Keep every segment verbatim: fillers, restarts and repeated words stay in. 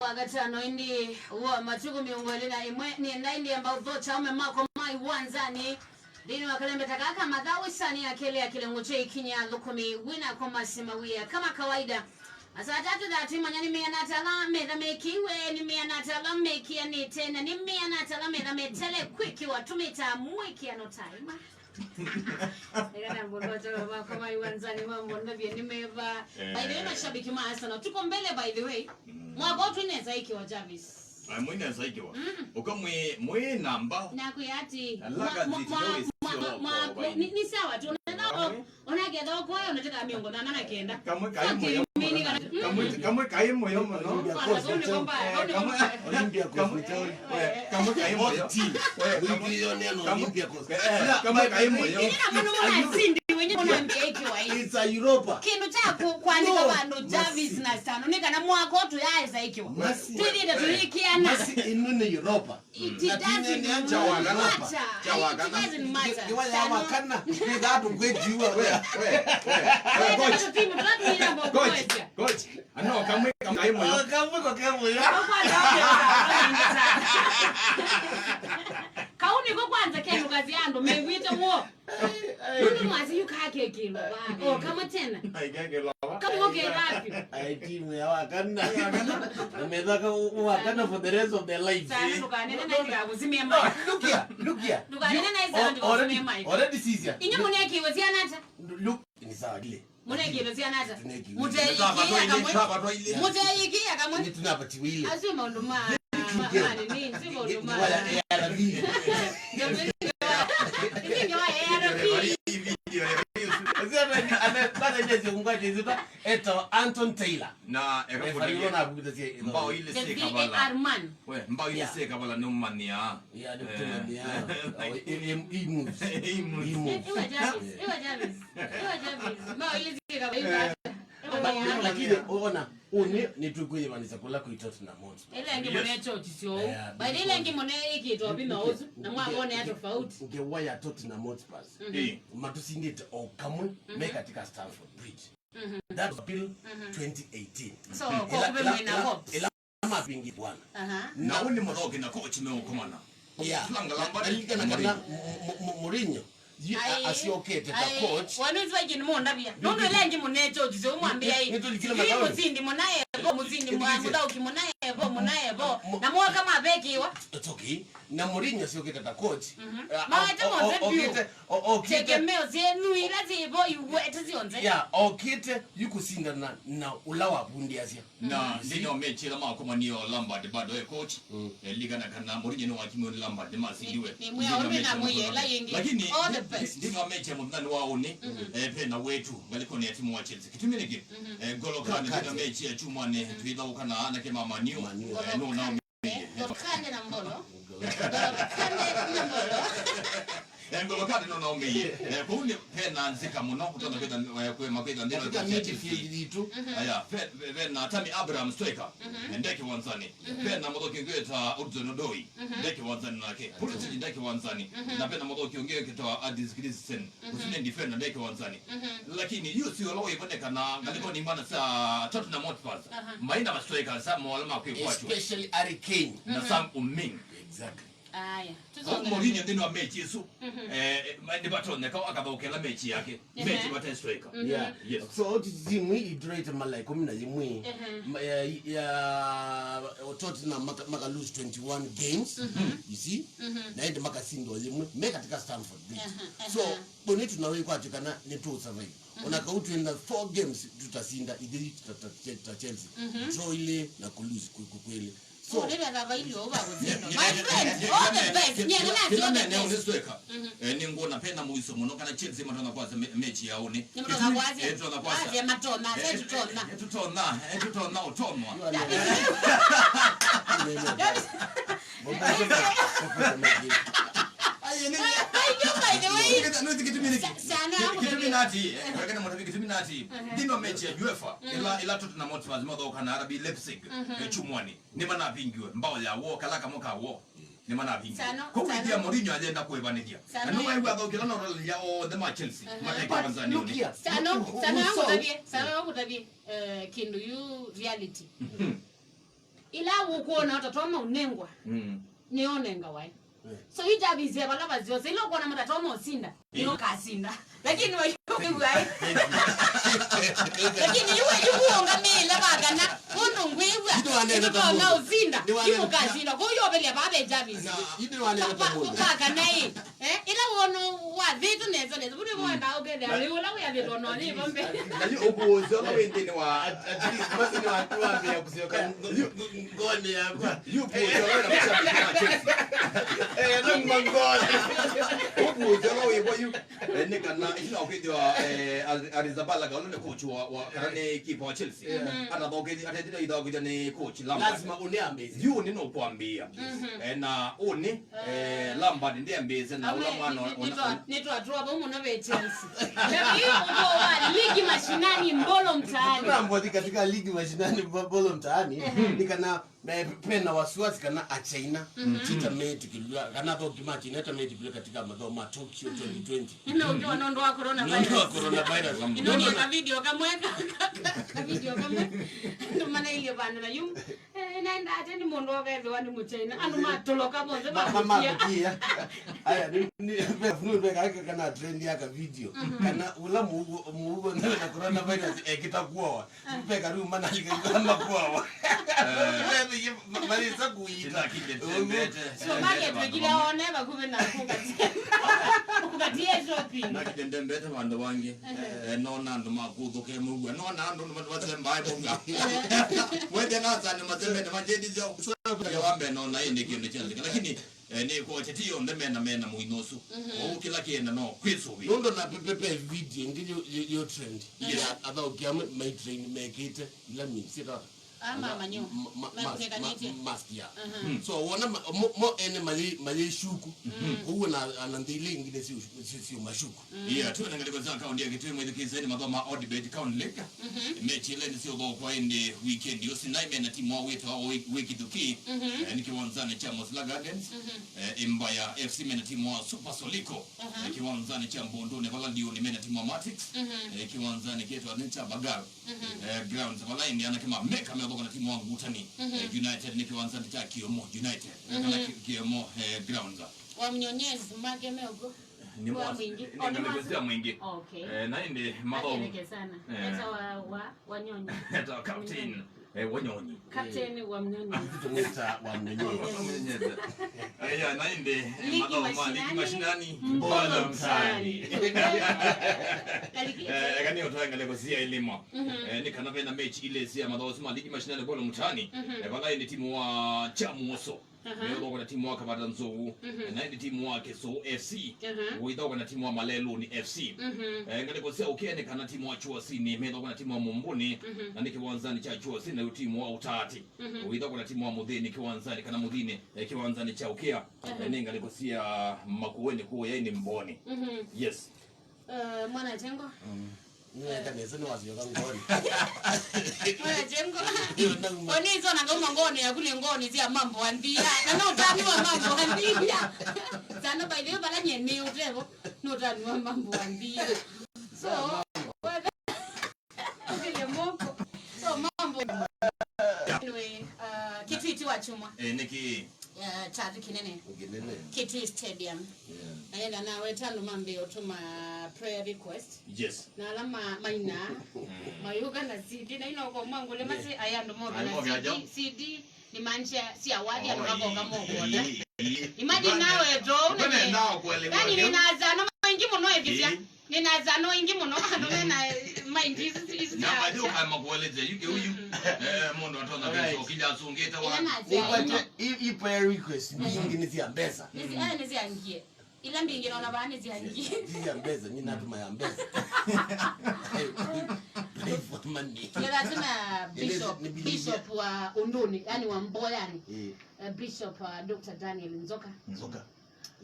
Wakatano ĩndĩ wa matukũ mĩongo ĩlĩ na ĩmwe, nĩenda ĩndĩ amba ũthokya aume makwa ma iwanzanĩ nthĩnĩ wa kalembeta gaka mathaa wĩsanĩ ya kelĩ ya kĩlungu kya ikinya athũkũmi wĩnakwa masima wĩa kama kawaida. Masaa tatu thirty, manya nĩ meana ata ala metha mekĩiwe, nĩ meana ata ala mekĩanĩte, na nĩ meana ata ala metha metele kwĩkĩwa tũmĩtaa mwĩkĩano time. Eka na mũndũ wa chama makwa ma iwanzanĩ ma mũndũ pia nĩ meva. By the way, eh, mashabiki ma Arsenal, tuko mbele by the way. Mm. Mwaka ũtũ inaweza ikiwa Jarvis. Ai, mwina saikiwa. Mm. Ukamwe mwe namba. Na kuyati. Alaga mwa- mwa- zitiro mwa- mwa- mwa- ni- ni sawa tu. Unaenda o- Kamwe. Unagenda okoya unateka miongo na nana kenda. Kamwe kaĩ moyo. Kamwe, kamwe kaĩ moyo mũno. Kwanza, kauni komba, eh, kauni komba. Olympia kamwe, Cosmetology. Eh, kamwe kaĩ moyo. Team. Eh, kamwe, Wiki yo neno kamwe, Olympia Cos- eh, kamwe kaĩ moyo. Ina mũno mwana sindi wenye mwana mbia ikiwa hii. It's a Europa. Kindu cha ku- kuandika. No, vandu Jarvis na Stano ni kana mwaka ũtũ yaeza ikiwa. Masi. Twithĩte tũyĩkĩana. Masi ĩno nĩ Europa. It doesn't matter. Kyawa kana. Kyawa kana. It doesn't matter. Kĩwa ya wakana. Nĩthaa tũkwĩtiwa. We, we, we. Coach. Coach. Coach. Ano, kamwe, kamwe, kamwe. Kamwe kwa kamwe. Kau niko kwanza kenu kazi yandu, megwite wo. Nũndũ mwasi yu kakekĩlwa vaa. O, kamwe tena. Aikekĩlwa va. Kamwe ũkĩlapyo. Ai, timu ya wakana. Na methaka wakana for the rest of their lives. Sana, ndũkanene na ĩndĩ ya kũsimia mai. Look here, look here. Ndũkanene na ĩsa ndĩ kũsimia mai. Already, already sees ya. Inye mũnekiwe syana ata? Look, ni sawa kile. Mũnengĩlo syana ata? Mũteĩkĩĩa kamwe. Mũteĩkĩĩa kamwe. Nĩ tunapatiwa ile. Asu maũndũ ma, ma, ma, nini, si maũndũ ma. Nĩ wa ya A R V. Nĩ wa A R V. Sasa ndio zungwa jizita eto Anton Taylor. Na ekafuta na kukuta sie. Mbao ile. The sika V A R bala. Man. We, mbao ile. Yeah. Sika bala no mania. Yeah, nĩ kũmanya. Eh. He moves. He moves. He moves. Iwa Jarvis, iwa Jarvis, iwa Jarvis. No, ili sika baiba. Lakini ona, ũnĩ nĩ tũkwĩyĩvanĩsya kũla kwĩ Tottenham Hotspur. Ile ngi mune chochi sio. By the ile ngi mune ikitwa bima ozu na mwavone ya tofauti. Ngewa ya Tottenham Hotspur. Eh. Matusindĩte o kamwe me katika Stamford Bridge. That was April twenty eighteen. So, kwa kube mwina hopes. Mapingi bwana. Aha. Na ũnĩ mũthoki na coach meũkomana. Yeah. Tulanga lamba. Alikana kana Mourinho. Mu- mu- Mourinho yu- a- asiokete ta coach. Wanu twa kin monda bia. Nũndũ lengi mũnecho jizo mwambia hii. Nĩtũlikile mathaoni. Musindi munaye bo, musindi mwa mutauki munaye bo, munaye bo. Na mwaka mabekiwa. It's okay. Na Mourinho asiokete ta coach. Mawete monse biũ. Okite. Tegemeo zenu ila zivo iwete zionze. Yeah, okite yu kusindana na ũla wavundiasya. Na nthĩnĩ wa mechi ĩla makomanie o Lampard bado e coach. Eh, likana kana Mourinho nĩwakimiwe nĩ Lampard, nĩmasindiwe. Nĩ mwĩa ũndũ na mwĩa ĩla yĩngĩ. Lakini all the best. Nthĩnĩ wa mechi ya mũthenya wa ũnĩ, eh, ve na wetu ngalĩkonĩ ya timu wa Chelsea. Kĩtumi nĩkĩ? Eh, N'Golo Kante nthĩnĩ wa mechi ya kyumwanĩ twĩthaũka na anake ma Man U. Eh, no na Ngolo Kante na Mbolo. Ngolo Kante na Mbolo. Eh, N'Golo Kante no naũmĩie. Eh, kũu nĩ ve na nzika mũno, ũtonya kwĩtha, eh, kwĩma kwĩtha nthĩnĩ wa kikosi kya Chelsea. Aya, ve, ve, ve na Tammy Abraham, striker. Eh, nde kĩwanzanĩ. Ve na mũthoki ũngĩ wĩtawa Hudson-Odoi. Nde kĩwanzanĩ nake. Pulisic nde kĩwanzanĩ. Na ve na mũthoki ũngĩ wĩtawa Andreas Christensen. Ũsu nĩ defender, nde kĩwanzanĩ. Lakini yu si ũla wĩvonekana ngalĩkonĩ imwana sya Tottenham Hotspur. Maina ma strikers sa mola ma kwĩkwatwa. Especially Harry Kane. Na Son Heung-min. Exactly. Aya. Au Mourinho nthĩnĩ wa mechi ĩsu. Eh, ma- nĩvatonyeka akathaũkĩla mechi yake. Mechi vate striker. Yeah. Yes. So, timu ii itũrĩte mala ĩkũmi na yĩmwe. Ma- ya, ya Tottenham maka, maka lose twenty-one games. You see? Na ĩndĩ makasindwa yĩmwe me katika Stamford Bridge. So, Bonnie, tunawĩkwatĩ kana nĩtũũsurvive. Ona kau twĩna four games tutasinda, ithyĩ tuta, tuta, tuta Chelsea. Draw ilĩ na kulose kwĩ, kwĩ, kwĩlĩ. So, nĩ vava ilio ũva kũsinda. My friend, all the best. Nyie nĩ nasi all the best. Nĩ ngona pena mũiso mũno kana Chelsea matona kwasa me- mechi ya ũnĩ. Nĩ matona kwasa. Eh, tona kwasa. Kwasa matona, eh, se tutona. Eh, tutona, eh, tutona, ũtonwa. Aye, nĩ- By the way, nĩ kĩtumi nĩkĩ? Sa- sana ya kĩtumi nati, eh, wekana mũtavi kĩtumi nati. Nthĩnĩ wa mechi ya UEFA, ĩla, ĩla Tottenham Hotspur mathaũka na R B Leipzig, eh, kyumwanĩ, nĩmanavingiwe mbao ya wo, kala kamwe ka wo. Nĩmanavingiwe. Sana, kwa sana. Wĩthĩa Mourinho ayenda kwĩvanĩthya. Sana. Na nĩwaĩw'a athaũkĩla na ũralya onthe ma Chelsea, mateke kwanzanĩ ũnĩ. Sana, sana ngũtavye, sana ngũtavye, eh, kĩndũ yu reality. Ĩla ũkwona ũtatoma ũnengwa, mm, nĩonengawa. Eh. So, itavisye vala vasyose, ĩla ũkwona mũtatoma ũsinda, nĩũkasinda. Lakini wayũkĩw'a, eh? Lakini yu, yu ũũngamĩĩle vakana, ũndũ ngwĩw'a, nĩtũtonya ũsinda, yu mũkasinda. Kwoou yovelya vaa ve Jarvis. Vakana ĩ. Eh, ĩla wona wathĩtwe nesa nesa, vu nĩvo wendaa ũkethĩa rĩu ũla wĩathĩtwe no nĩvo mbee. Na yu ũkũũsya ũla wĩ nthĩnĩ wa, at, at least, basi nĩ wa, nĩwambĩĩa kũsyoka ngo-, ngo-, ngo-, ngoonĩ yakwa. Yu ũkũũsya ũla wĩ na mashabiki ma Chelsea. Eh, no ngongoni. Ũkũũsya ũla wĩ vo yu. Eh, nĩ kana, ici no kwĩthĩwa, eh, Ar-, Arrizabalaga, ũla nĩ coach wa, wa, kana nĩ kipa wa Chelsea. Yeah. Mhm. Anathokethia, atethile ithaũkĩthya nĩ coach Lampard. Lazima ũnĩambĩĩsye. Yu nĩ nũkwambĩĩa. Mhm. Eh, na ũnĩ Eh, Lampard ndiambĩĩsye na ũla mwana nĩ-, nĩ-, nĩtwa-, nĩtwatũa vau mũno ve Chelsea. Lakini ũndũ wa ligi mashinani, mbolo mtaani. Tunambothi katika ligi mashinani, mbo-, mbolo mtaani, nĩ kana, eh, pena wasiwasi kana Achaina, mhm, tita metĩkĩlw'a, kana athoki ma China ta metĩkĩlw'a katika mathomo ma Tokyo twenty twenty. Nĩ ũndũ wa, nĩ ũndũ wa coronavirus. Nĩ ũndũ wa coronavirus. Nĩ ũndũ wa video kamwe, ka, ka, ka video kamwe. Ndio maana ile bana na yu. Eh, naenda ate nĩ mũndũ ũkethĩwa nĩ Mũchaina. Andũ matoloka monthe ma-, ma-, makutia. Makutia. Aya, nĩ, nĩ, ve, nĩ, ve, kaka kana trend ya ka video. Mhm. Kana ũla mũuo, mũuo na, na coronavirus ekĩta kuoa. Ve kariu manalika ĩkala makuawa. Eh. Ve, ve, ma-, malisa kuita. Tinakinde tembete. Supermarket wekile one vakuvĩ na kukati-, kukatie shopping. Nakinde ndembete vandũ vangĩ. Ehe. Eh, nona andũ makuthũke mũuo. Nona andũ nĩ masembae mũuo. Ehe. Wende na sana masembe na majedi zao. Sio kwa wambe nona ĩndĩ kĩndũ kya nzika. Lakini, eh, nĩ kwa teti yonthe mena, mena mũino ũsu. Mhm. Kwa kĩla kĩenda no kwĩsũvĩ. Nũndũ na pepe video ĩngĩ yo, yo, yo trend. Yes. Ya athaukia ma-, my train mekĩte ila minsita. Ah, ma-, manyo. Ma-, ma-, makunĩkanĩtye. Ma-, mask, yeah. Mhm. So, wona ma-, mo, mo ene mayĩ, mayĩ shuku. Mhm. Ũguo na, ana nthĩ ile ingine sio, sio, sio mashuku. Mm. Yeah, twĩ na ngalĩko sya kaunti ya Kitui, mwĩthukĩĩseni mathomo ma Odibet County League. Mhm. Mechi ĩla nĩsyũthookwa ĩndĩ weekend ũsu, naĩ mena timu wa wĩtawa wĩ, wĩ Kithuki. Mhm. Eh, nĩ kĩwanzanĩ kya Mosla Gardens. Mhm. Eh, Ĩmbaya F C mena timu wa Super Soliko. Aha. Eh, kĩwanzanĩ kya Mbondoni vala Ndiũnĩ mena timu wa Matix. Mhm. Eh, kĩwanzanĩ kĩtawa nĩ kya Bagal. Mhm. Eh, grounds, vala ĩndĩ anake ma Meka meũthoka na timu wa Ngutani, mhm, eh, United nĩ kĩwanzanĩ kya Kĩomo United, eh, kana, mhm, Kĩ-, Kĩomo, eh, grounds. Wa Mnyonyezi make me ũko? Nĩ wa Mwingi. Nĩ ngalĩko sya Mwingi. Okay. Eh, na ĩndĩ mathomo. Akeleke sana. Eh. Eta wa, wa, wa Nyonyi. Eta wa captain. Mnyonyi. Eh, Wanyonyi. Captain wa Mnyonyi. Tũmwĩta wa Mnyonyi. Wa Mnyonyi. Aya, na ĩndĩ, eh, ligi mathomo ma ligi mashinani, mashinani, mbolo mtaani. Mbolo mtaani. Eh, eka nĩ ũtwae ngalĩko sya ilimo. Mhm. Eh, nĩ kana vena mechi ile sya mathomo ma ligi mashinani, mbolo mtaani. Mhm. Eh, vala ĩndĩ timu wa Chamuoso. Aha. Nĩũthoka na timu wa Kavata Nzou. Mhm. Eh, na ĩndĩ timu wa Kĩsũũ F C. Aha. Ũithoka na timu wa Maleluni F C. Mhm. Eh, ngalĩko sya ũkĩa nĩ kana timu wa Chuasini methoka na timu wa Mumbuni. Mhm. Na nĩ kĩwanzanĩ kya Chuasini na timu wa Utati. Mhm. Ũitha kuna timu wa Mũthĩni kĩwanzanĩ kana Mũthĩni, eh, kĩwanzanĩ kya ũkĩa. Aha. Eh, nĩ ngalĩko sya Makueni kũya nĩ Mboni. Mhm. Yes. Eh, Mwana Chengo. Mm. Nĩweka nesa nĩwasyoka ngoni. Mwana Chengo. Ndio, ndio. Oni izo na ngoma ngoni ya kule ngoni zia mambo andia. Na no utani wa mambo andia. Sana by the way bala nye ni utevo. No utani wa mambo andia. So, Vile moko. So, mambo. Anyway, uh, Kitui ti wa chuma. Eh, nĩkĩ? Uh, kyathi kĩnene. Kĩnene. Kitui Stadium. Yeah. Na yenda na weta andũ mambie ũtũma prayer request. Yes. Na ala ma-, maina, mm, mayũka na C D, na ino kwa mangule masi, yeah, aya andũ moka na C D, C D. Nĩmaanisha si awadi, oh, andũ makoka mokwona. Ĩĩ, ĩĩ. Imagine nawe to, yani nĩna azano maingĩ mũno ĩvĩsya. Ĩĩ. Nĩna azano aingĩ mũno, andũ mena, eh, mind isu, isu. Na cia, cia. Makueleze, yuke huyu. Mm. Eh, mũndũ atona pesa, kila asungĩte wa. Ina na azano. Ipate, i, i prayer request, mm, nyingi nĩ cia mbesa. Nĩ cia, eh, nĩ cia ngie. Ila mbingĩ naona vaa nĩ sya ngi. Ti ya mbesa, nĩ natuma ya mbesa. Pray for money. Ngetha tena bishop, nĩ bishop wa Ũndũnĩ, yani wa Mboyani. Eh. Eh, Bishop, uh, Doctor Daniel Nzoka. Nzoka.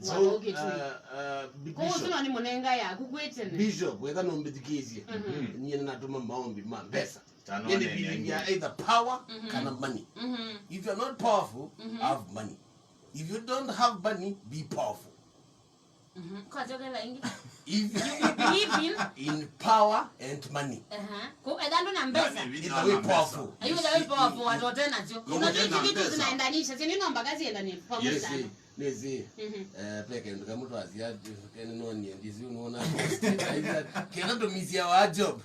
Wa Ũkĩtui. Uh, uh, bi-, kũu bishop. Sino nĩ mũnenga yaku kwĩtene. Bishop, wetha nũmbĩthikĩĩsye. Mhm. Niĩ nĩnatũma maombi ma mbesa. Nĩ nĩ believe ya either power, mhm, kana money. Mhm. If you are not powerful, mhm, have money. If you don't have money, be powerful. Mhm. Kwasyoka ĩla ĩngĩ. If You believe in. In power and money. Aha. Ku etha ndwĩ na mbesa. It's the way powerful. Ayu etha wĩ powerful, watote nacio. Ĩla Unajua wĩ na hizi vitu mbesa. Zinaendanisha, si nĩ nomba kazi endanie pamoja Yes. sana. Nĩsĩ. Mhm. Eh, peke ndukamutu asia kene noni ndisi unaona. Kena tumisia wa job.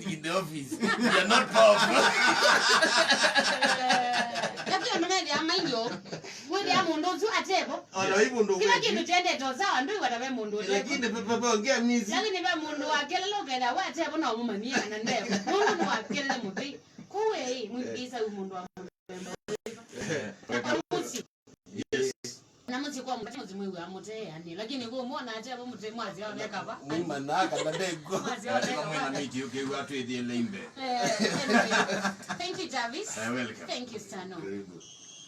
In the office. You're not powerful. Lakini ndio methia mainyo. Mwĩthĩa mũndũ ũsu atevo. Ona hivyo ndo. Kĩla kĩndũ kyendete o sawa, ndwĩw'a ta ve mũndũ ũtevo. Lakini pepe ongea misi. Lakini ve mũndũ wa kelele ũkethĩa we atevo na ũmũmanyie kana ndevo. Nũndũ nĩ wa kelele mũthei. Kũu ĩ, mwĩthĩsa yu mũndũ wa mũthemba. Na mũsyĩ. Yes. Na mũsyĩ kwa mũtĩ, mũsyĩ mwĩw'a mũteanĩ. Lakini kũu mwona atevo mũtĩ mwasya oneka va. Mwimana kana ndego. Mwasya Katika oneka mwena va. Mĩtĩ ũkĩw'a twĩthĩe laimbe. Eh, anyway. Thank you, Jarvis. Eh, welcome. Thank you, Stano. Karibu.